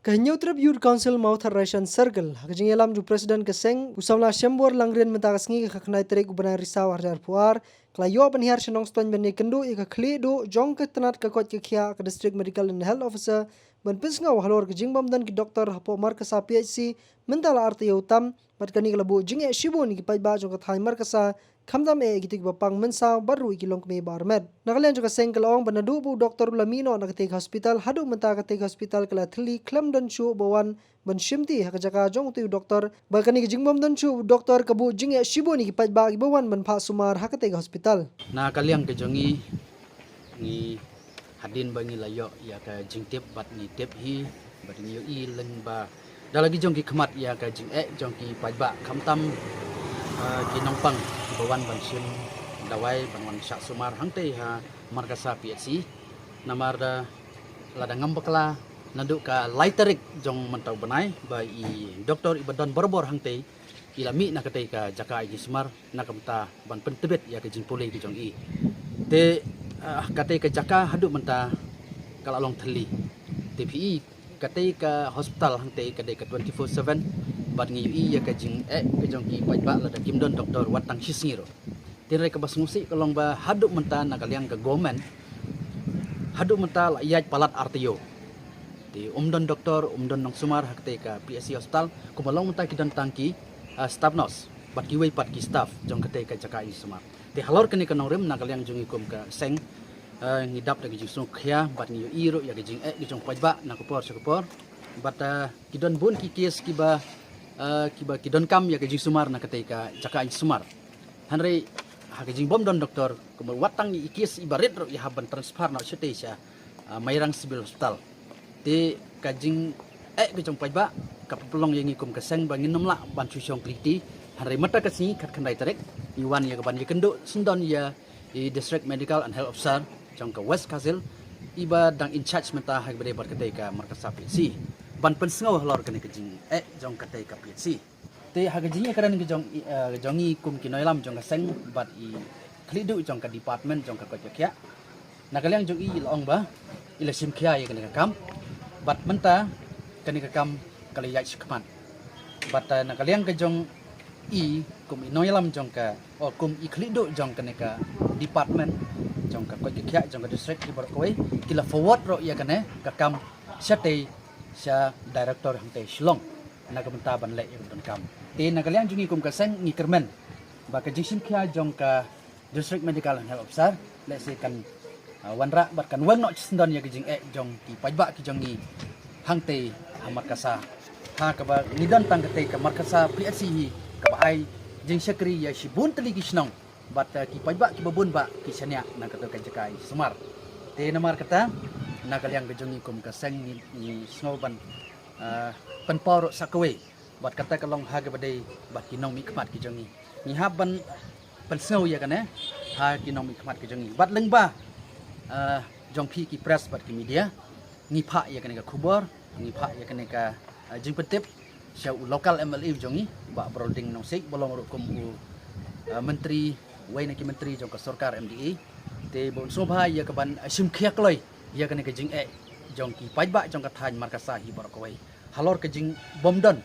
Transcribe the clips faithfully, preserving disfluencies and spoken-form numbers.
Ka Hynñiewtrep Youth Council Mawthadraishan Circle, ha ka jingïalam jong u President ka seng, u Samla Shembor Langrin, mynta ka sngi ka khyndai tarik u bnai Risaw arhajar arphew ar, ka la ïoh ban hiar sha Nongstoiñ ban ïakynduh ïa ka khlieh duh jong ka tnat ka koit ka khiah ka District Medical and Health Officer, ban pynsngew halor ka jingbym don ki doktor hapoh Markasa P H C mynta la ar taïew tam, bad kane ka la buh jingeh shibun ïa ki paidbah jong ka thaiñ Markasa, khamtam eh ïa kito kiba pang mynsaw bad ruh ïa ki longkmie ba armet. Na ka liang jong ka seng ka la ong ba naduh ba u doktor u la mih noh na katei ka hospital haduh mynta katei ka hospital ka la thylli khlem don shuh ba wan ban shimti ha ka jaka jong utei u doktor, bad kane ka jingbym don shuh u doktor ka buh jingeh shibun ïa ki paidbah kiba wan ban phah sumar ha katei ka hospital. Na ka liang ka jong ngi, ngi hadien ba ngi la ïoh ïa ka jingtip bad ngi tip hi, bad ngi ïohi lyngba da la ki jong ki khmat ïa ka jingeh jong ki paidbah, khamtam, ah, ki nongpang kiba wan ban shim dawai, ban wan shah sumar hangtei ha Markasa P H C. Namar da lada ngam bakla, naduh ka lai tarik jong mynta u bnai ba i doktor iba don barabor hangtei i la mih na katei ka jaka ïa jingsumar na ka bynta ban pyntbit ïa ka jingpule ka jong i. Te, ah, katei ka jaka haduh mynta ka la long thylli. Te phi i katei ka hospital hangtei ka dei ka twenty-four seven, bad ngi ïohi ïa ka jingeh ka jong ki paidbah lada kim don doktor wat tang shi sngi ruh. Te hynrei kaba sngewsih ka long ba haduh mynta na ka liang ka government, haduh mynta la ïaid palat ar taïew. Te um don doktor, um don nongsumar ha katei ka P H C hospital, kumba long mynta ki don tang ki, ah, staff nurse bad kiwei pat ki staff jong katei ka jaka ïa jingsumar. Te halor kane ka nongrim, na ka liang jong ngi kum ka seng, ah, ngi dap da ka jingsngewkhia bad ngi ïohi ruh ïa ka jingeh ka jong paidbah na ka por sha ka por. Bad, ah, ki don bun ki case kiba, ah, kiba ki donkam ïa ka jingsumar na katei ka jaka ïa jingsumar. Hynrei ha ka jingbym don doktor, kumba wat tang i case iba rit ruh i hap ban transfer noh shatei sha, ah, Mairang Civil Hospital. Te ka jingeh ka jong paidbah ka pynlong ïa ngi kum ka seng ba ngin ym lah ban shu shong kylli. Hynrei mynta ka sngi khatkhyndai tarik ngi wan ïa ka ban ïakynduh syndon ïa i District Medical and Health Officer jong ka West Khasi Hills, iba dang in charge mynta ha kaba ïadei bad katei ka Markasa P H C, ban pynsngew halor kane ka jingeh jong katei ka P H C. Te ha ka jingïakren ka jong i, eh, ka jong i kum ki nongïalam jong ka seng bad i khlieh duh jong ka department jong ka koit ka khiah, na ka liang jong i la ong ba i la shim khia ïa kane ka kam, bad mynta kane ka kam ka la ïaid shakhmat. Bad, eh, na ka liang ka jong i kum i nongïalam jong ka, o kum i khlieh duh jong kane ka department jong ka koit ka khiah jong ka district, ki baroh kawei ki la forward ruh ïa kane ka kam shatei sha director hangtei Shillong na ka bynta ban leh ïa ka donkam. Te na ka liang jong ngi kum ka seng ngi kyrmen ba ka jingshim khia jong ka District Medical and Health Officer lehse kan, ah, wanrah bad kan weng noh shisyndon ïa ka jingeh jong ki paidbah ki jong ngi hangtei ha Markasa. Ha kaba ngi don tang katei ka Markasa P H C hi kaba ai jingshakri ïa shibun tylli ki shnong bad, ah, ki paidbah kiba bun bah ki shaniah na kato ka jaka ïa sumar. Te namar kata na ka liang ka jong ngi kum ka seng ngi, ngi sngew ban, ah, pynpaw ruh sa kawei bad kata ka long ha kaba dei bad ki nongmihkhmat ki jong ngi. Ngi hap ban pynsngew ïa kane ha ki nongmihkhmat ki jong ngi. Bad lyngba, ah, jong phi ki press bad ki media, ngi phah ïa kane ka khubor, ngi phah ïa kane ka, ah, jingpyntip sha u local M L A u jong ngi, Bah Broding Nongsiej, ba long ruh kum u, ah, myntri, wei na ki myntri jong ka sorkar M D A. Te ba un sngewbha ïa ka ban, ah, shim khia kloi ïa kane ka jingeh jong ki paidbah jong ka thaiñ Markasa hi baroh kawei halor ka jingbym don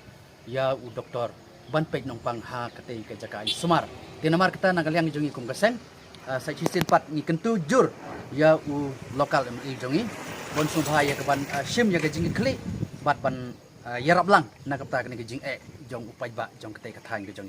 ïa u doktor ban peit nongpang ha katei ka jaka ïa sumar. Te namar kata na ka liang jong ngi kum ka seng, ah, sa shisien pat ngi kyntu jur ïa u local M L A jong ngi, ba un sngewbha ïa ka ban, ah, shim ïa ka jingkitkhlieh bad ban, ah, ïarap lang na ka bynta kane ka jingeh jong u paidbah jong katei ka thaiñ ka jong ngi.